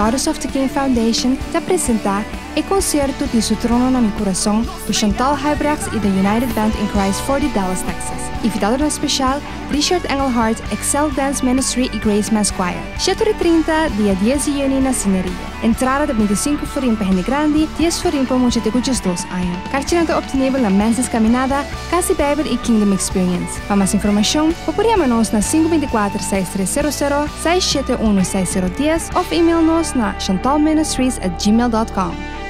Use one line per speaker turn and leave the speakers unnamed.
Daughters of the King Foundation ta presentá e konsierto di Su Trono na Mi Kurason ku Chantal Huijbregts i The United Band in Christ for di Dallas, Texas. Invitadonan speshal, Richard Engelhardt, Excel Dance Ministry i Grace Mass Choir. 7 or 30, dia 10 di yüni na Cineria. Entrada ta 25 florin pa hende grandi, 10 florin pa mucha te ku 12 aña. Karchinan ta optenibel na Menses Caminada, Kas di Bijbel i Kingdom Experience. Pa mas informashon, bo por yama nos na 524 6300 671 6010 òf email nos na chantalministries@gmail.com.